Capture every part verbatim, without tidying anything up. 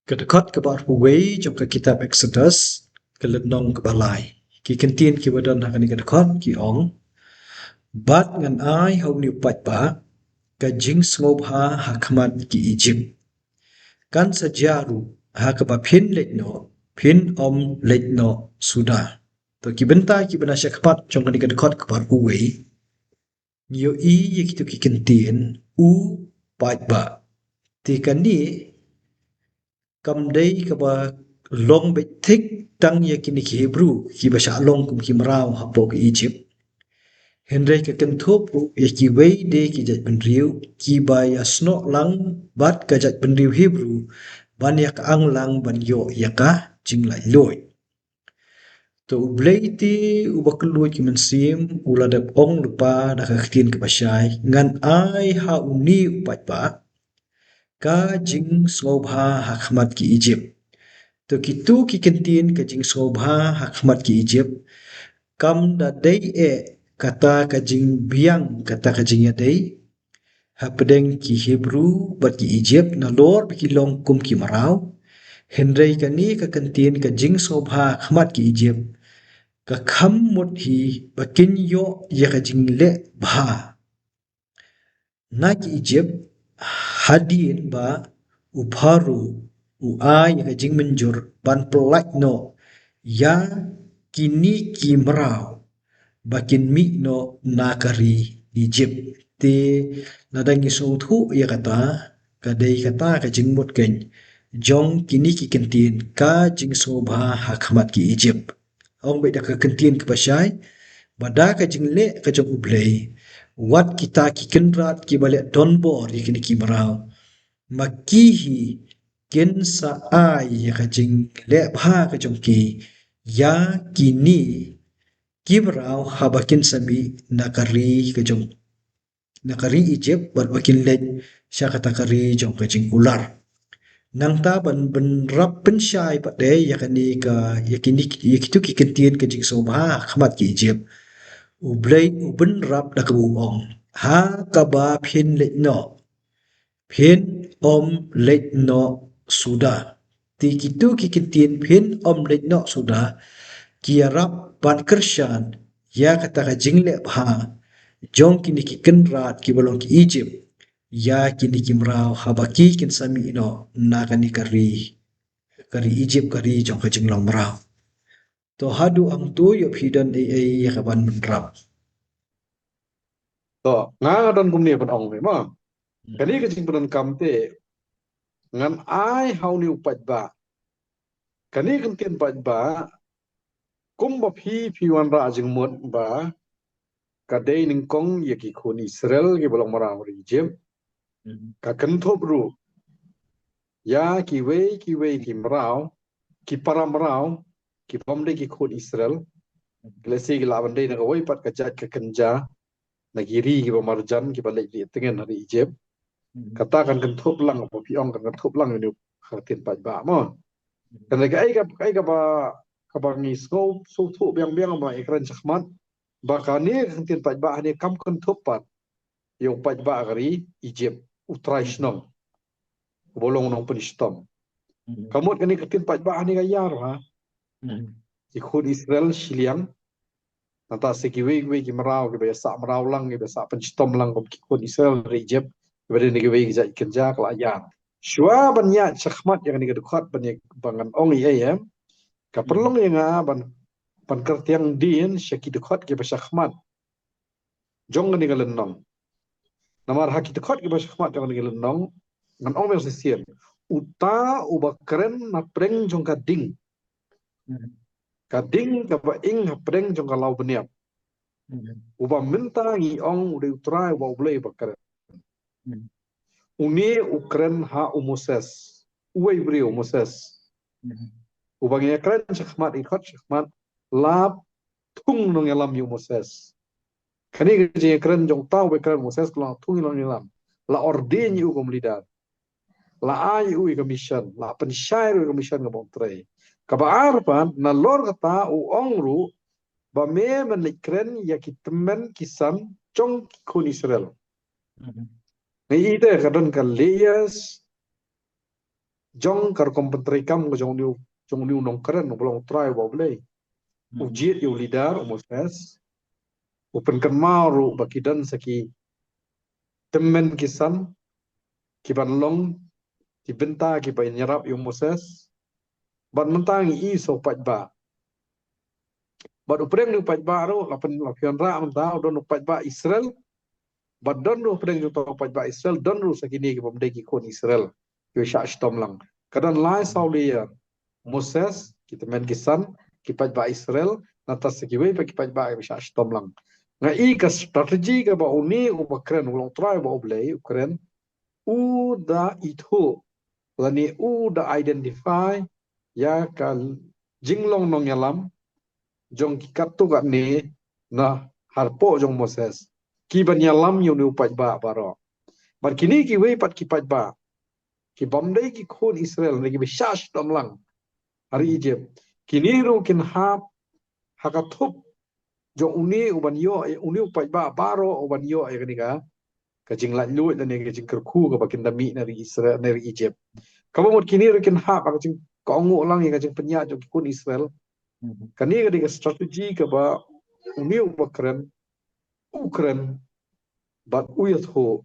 Ka dkhot kaba arphew wei jong ka kitab Eksodus, ka lynnong kaba lai. Ki kyntien kiba don ha kane ka dkhot ki ong: Bad ngan ai ha une u paidbah ka jingsngewbha ha khmat ki Ijipt. Kan sa jia ruh, ha kaba phin leit noh, phin ym leit noh suda. To ki bynta kiba na shakhmat jong kane ka dkhot kaba arphew wei, ngi ïohi ïa kito ki kyntien u paidbah. Te kane kam dei kaba long beit thik tang ïa kine ki Hebru kiba shah long kum ki mraw hapoh ka Ijipt. Hynrei ka kynthup ruh ïa kiwei de ki jaitbynriew kiba ïasnoh lang bad ka jaitbynriew Hebru ban ïa ka ang lang ban ïoh ïa ka jinglaitluid. To U Blei te uba kylluid ki mynsiem u la dep ong lypa da ka ktien kaba shai, ngan ai ha une u paidbah ka jingsngewbha ha khmat ki Ijipt. To kito ki kyntien ka jingsngewbha ha khmat ki Ijipt kam da dei eh kata ka jingbiang kata ka jingïadei hapdeng ki Hebru bad ki Ijipt nalor ba ki long kum ki mraw. Hynrei kane ka kyntien ka jingsngewbha ha khmat ki Ijipt ka kham mut hi ba kin ïoh ïa ka jingleh bha na ki Ijipt hadien ba u Pharaoh u ai ïa ka jingmynjur ban pyllait noh ïa kine ki mraw ba kin mih noh na ka ri Ijipt. Te lada ngi sngewthuh ïa kata, ka dei kata ka jingmut keiñ jong kine ki kyntien ka jingsngewbha ha khmat ki Ijipt. Ong beit da ka kyntien kaba shai, ba da ka jingleh ka jong U Blei, wat kita ki kynrad kiba leh donbor ïa kine ki mraw, ma ki hi kin sa ai ïa ka jingleh bha ka jong ki ïa kine ki mraw haba kin sa mih na ka ri ka jong, na ka ri Ijipt bad ba kin leit sha kata ka ri jong ka jingkular. Nangta ban bynrap pynshai pat de ïa kane ka, ïa kine, ïa kito ki kyntien ka jingsngewbha ha khmat ki Ijipt, U Blei u bynrap da kaba u ong: Ha kaba phin leit noh, phin ym leit noh suda. Te kito ki kyntien phin ym leit noh suda ki ïarap ban kyrshan ïa kata ka jingleh bha jong kine ki kynrad kiba long ki Ijipt ïa kine ki mraw haba ki kin sa mih noh na kane ka ri, ka ri Ijipt, ka ri jong ka jinglong mraw. To haduh hangto ïoh phi don ei ei ïa ka ban bynrap? To nga nga don kumne ban ong ne ma. Kane ka jingpyndonkam te, ngan ai ha une u paidbah. Kane ka kyntien paidbah, kumba phi phi wanrah jingmut ba ka dei nyngkong ïa ki khun Israel kiba long mraw ha ri Ijipt. Ka kynthup ruh ïa kiwei kiwei ki mraw, ki para mraw, ki bym dei ki khun Israel. Lehse ki lah ban dei na kawei pat ka jait ka kynja na ki ri kiba marjan kiba leit lieh tngen ha ri Ijipt. Kata kan kynthup lang, ba phi ong kan kynthup lang ïa une u kyntien paidbah mo. Kan dei kaei ka, kaei kaba, kaba ngi sngew sngewthuh biang biang ba ngi kren shakhmat ba kane ka kyntien paidbah hangne kam kynthup pat ïa u paidbah ka ri Ijipt, u trai shnong uba long u nongpynshitom. Ka mut kane ka kyntien paidbah hangne ka ïar ha ki khun Israel shiliang. Nangta sa kiwei kiwei ki mraw kiba ïasah mraw lang, kiba ïasah pynshitom lang kum ki khun Israel ha ri Ijipt, kiba dei na kiwei ki jait kynja ka la ïar. Shuwa ban ïaid shakhmat ïa kane ka dkhot ban ïa, ba ngan ong ei ei, em, ka pynlong ïa nga ban, ban kyrtiang dien sha ki dkhot kiba shakhmat jong kane ka lynnong. Namar ha ki dkhot kiba shakhmat jong kane ka lynnong, ngan ong biang shisien, uta uba kren na pdeng jong ka ding, ka ding kaba ing hapdeng jong ka lawbniap, uba mynta ngi ong u dei u Trai uba U Blei uba kren. Une u kren ha u Moses, uwei u briew u Moses, uba ngi ïakren shakhmat, i khot shakhmat, la thung nongïalam ïa u Moses. Kane ka jingïakren jong uta uba kren u Moses ka long thung nongïalam. La ordain ïa u kum u leader, la ai ïa u ïa ka mission, la pynshai ruh ïa ka mission kaba u trei. Kaba ar pat, nalor kata u ong ruh ba me men leit kren ïa ki tymmen ki san jong ki khun Israel. Ngi ïohi te ka don ka layers, jong ka rukom pyntreikam ka jong u, jong u nongkren uba long u Trai uba U Blei. U jied ïa u leader u Moses. U pynkynmaw ruh ba ki don sa ki tymmen ki san kiban long ki bynta kiba ïarap ïa u Moses. Bad mynta ngi i sa u paidbah. Bad u pdeng u paidbah ruh la pyn la pynrah mynta u don u paidbah Israel. Bad don ruh pdeng jong u paidbah Israel don ruh sa kine kibym dei ki khun Israel. Ki shah shitom lang. Ka don lai saw layer. Moses, ki tymmen ki san, ki paidbah Israel, nangta sa kiwei pat ki paidbah kiba shah shitom lang. Nga i ka strategy kaba une uba kren, u long Trai uba U Blei u kren, u da ithuh lane u da identify ïa ka jinglong nongïalam jong ki katto katne na hapoh jong Moses. Kiban ïalam ïa une u paidbah baroh. Bad kine kiwei pat ki paidbah kibym dei ki khun Israel, ne kiba shah shitom lang ha ri Egypt. Kine ruh kin hap ha ka thup jong une uban ïoh, une u paidbah baroh uban ïoh ïa kane ka, ka jinglaitluid lane ka jingkyrkhu kaba kin da mih na ri Israel, na ri Egypt. Kaba mut kine ruh kin hap ha ka jingkohnguh lang ïa ka jingpynïaid jong ki khun Israel. Kane ka dei ka strategy kaba une uba kren u kren bad u ïathuh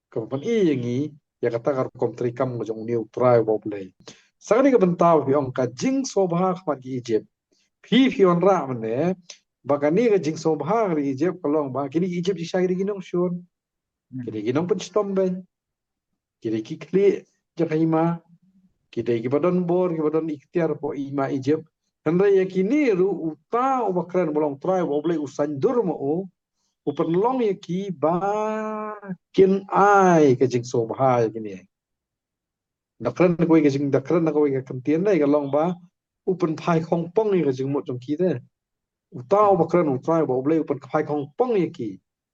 kaba pyni ïa ngi ïa kata ka rukom treikam ka jong une u Trai uba U Blei. Sa kane ka bynta ba phi ong ka jingsngewbha ha khmat ki Egypt. Phi phi wanrah mynne ba kane ka jingsngewbha ka ri Egypt ka long ba kine ki Egypt shisha ki dei ki nongshun. Ki dei ki nongpynshitom beiñ. Ki dei ki khlieh jong ka hima. Ki dei kiba don bor, kiba don iktiar hapoh hima Egypt. Hynrei ïa kine ruh uta uba kren uba long Trai uba U Blei u saiñdur ma u, u pynlong ïa ki ba kin ai ka jingsngewbha ïa kine. Da kren na kawei ka jing, da kren na kawei ka kyntien dei ka long ba u pynphai khongpong ïa ka jingmut jong ki te. Uta uba kren u Trai uba U Blei u pynphai khongpong ïa ki.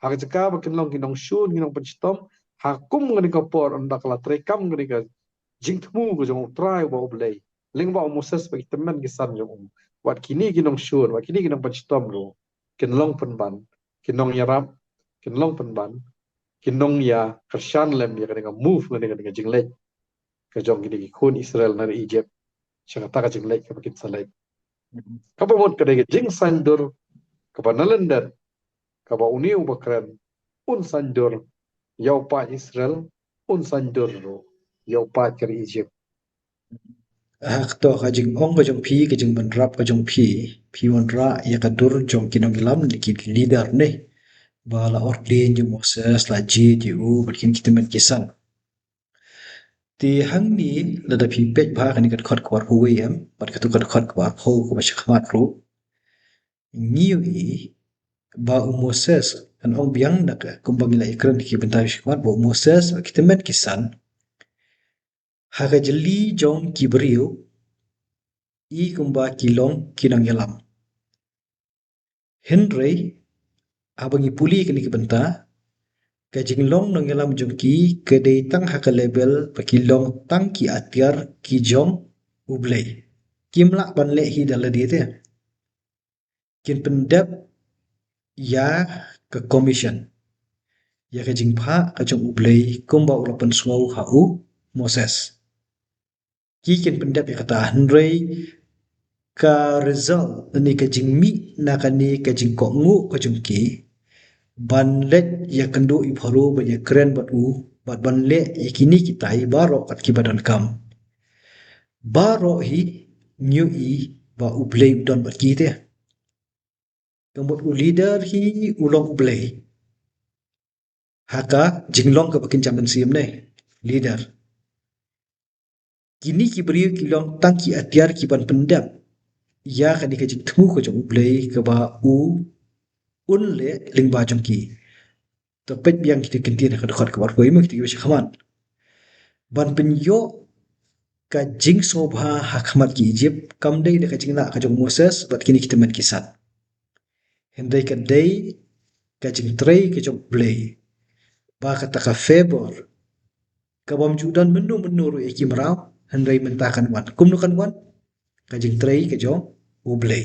Ha ka jaka ba kin long ki nongshun, ki nongpynshitom, ha kum kane ka por ynda ka la treikam kane ka jingthmu ka jong u Trai uba U Blei lyngba u Moses bad ki tymmen ki san jong u. Wat kine ki nongshun, wat kine ki nongpynshitom ruh kin long pynban ki nongïarap, kin long pynban ki nongïakyrshan lem ïa kane ka move, kane ka, kane ka jingleit ka jong kine ki khun Israel na ri Egypt sha kata ka jingleit kaba kin sa leit. Kaba mut ka dei ka jingsaiñdur kaba na lyndet kaba une uba kren un saiñdur ïa u paid Israel, un saiñdur ruh ïa u paid ka ri Egypt. Ha kato ka jingong ka jong phi, ka jingbynrap ka jong phi, phi wanrah ïa ka dur jong ki nongïalam ne ki leader ne ba la ordain ïa u Moses, la jied ïa u bad kine ki tymmen ki san. Te hangne lada phi peit bha kane ka dkhot kaba arphew wei em bad kato ka dkhot kaba arphew kaba shakhmat ruh, ngi ïohi ba u Moses, ngan ong biang na ka kumba ngi la ïakren ha ki bynta shakhmat, ba u Moses bad ki tymmen ki san ha ka jylli jong ki briew i kumba ki long ki nongïalam. Hynrei haba ngi pule kine ki bynta, ka jinglong nongïalam jong ki ka dei tang ha ka level ba ki long tang ki atiar ki jong U Blei. Kim lah ban leh hi da lade te. Kin pyndep ïa ka commission, ïa ka jingphah ka jong U Blei kumba u la pynsngew ha u Moses. Ki kin pyndep ïa kata, hynrei ka result ne ka jingmih na kane ka jingkohnguh ka jong ki ban leit ïakynduh ïa u Pharaoh bad ïakren bad u bad ban leh ïa kine kitai baroh kat kiba donkam, baroh hi ngi ïohi ba U Blei u don bad ki te. Ka mut u leader hi u long U Blei. Ha ka jinglong kaba kin jam mynsiem ne leader. Kine ki briew ki long tang ki atiar kiban pyndep ïa kane ka jingthmu ka jong U Blei kaba u un leh lyngba jong ki. To peit biang kita ki kyntien ha ka dkhot kaba arphew wei, kita kiba shakhmat. Ban pynïoh ka jingsngewbha ha khmat ki Egypt kam dei da ka jinglah ka jong u Moses bad kine ki tymmen ki san. Hynrei ka dei ka jingtrei ka jong U Blei. Ba kata ka favor ka bym ju don mynno mynno ruh ïa ki mraw, hynrei mynta kan wan. Kumno kan wan? Ka jingtrei ka jong U Blei.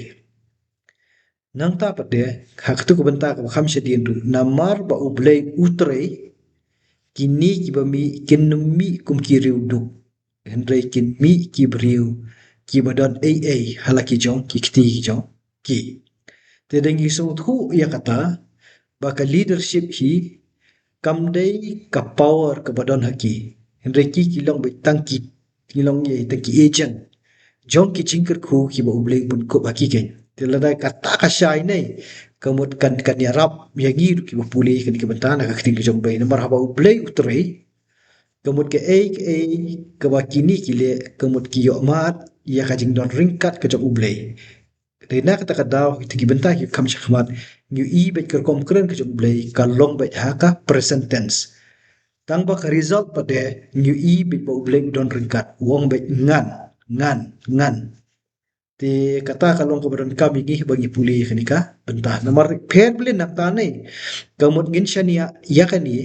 Nangta pat de, ha katu ka bynta kaba kham shadien ruh, namar ba U Blei u trei, kine kiba mih kin ym mih kum ki riewduk. hynrei kin mih ki briew kiba don ei ei ha la ki jong ki kti jong ki. Te da ngi sngewthuh ïa kata ba ka leadership hi kam dei ka power kaba don ha ki, hynrei ki ki long beit tang ki, ki long ïa tang ki agent jong ki jingkyrkhu kiba U Blei u pynkup ha ki keiñ. Te lada kata ka shai ne, ka mut kan, kan ïarap ïa ngi ruh kiba pule kane ka bynta na ka ktien ka jong U Blei. Namar haba U Blei u trei, ka mut kaei kaei kaba kine ki leh, ka mut ki ïohmad ïa ka jingdon ryngkat ka jong U Blei. Te na kata ka daw, kita ki bynta ki kham shakhmat, ngi ïohi beit ka rukom kren ka jong U Blei ka long beit ha ka present tense. Tang ba ka result pat de, ngi ïohi beit ba U Blei u don ryngkat, u ong beit ngan, ngan, ngan. Te kata ka long kaba donkam ïa ngi ba ngi pule kane ka bynta. Namar pher blei na kata ne, ka mut ngin shaniah ïa kane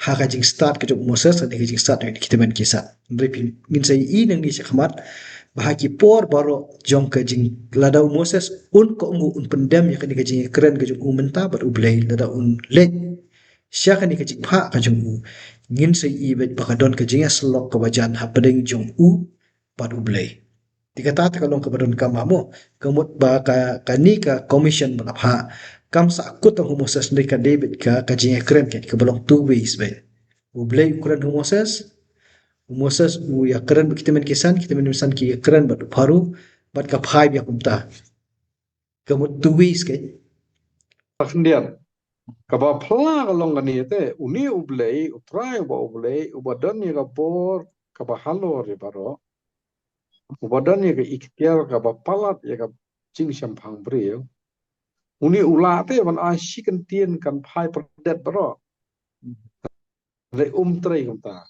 ha ka jingstad ka jong u Moses, ha ka jingstad ïa ki tymmen ki san. Hynrei phi, ngin sa ïohi nangne shakhmat ba ha ki por baroh jong ka jing, lada u Moses un kohnguh, un pyndem ïa kane ka jingïakren ka jong u mynta bad U Blei, lada un leit sha kane ka jingphah ka jong u, ngin sa ïohi beit ba ka don ka jingïasyllok kaba jan hapdeng jong u bad U Blei. Te kata te ka long kaba donkam mo. Ka mut ba ka, kane ka commission ba la phah, kam sahkut tang ha u Moses, hynrei ka dei beit ka, ka jingïakren ka, kaba long two ways beit. U Blei u kren ha u Moses, u Moses u ïakren bad ki tymmen ki san, ki tymmen ki san ki ïakren bad u Pharaoh, bad ka phai biang kumta. Ka mut two ways keiñ. Khyndiat. Kaba phylla ka long kane te, une U Blei, U Trai uba U Blei, uba don ïa ka bor kaba halor ïa baroh, uba don ïa ka iktiar kaba palat ïa ka jingshemphang briew, une u lah te ban ai shi kyntien kan phai pyrdet baroh. Hynrei um trei kumta.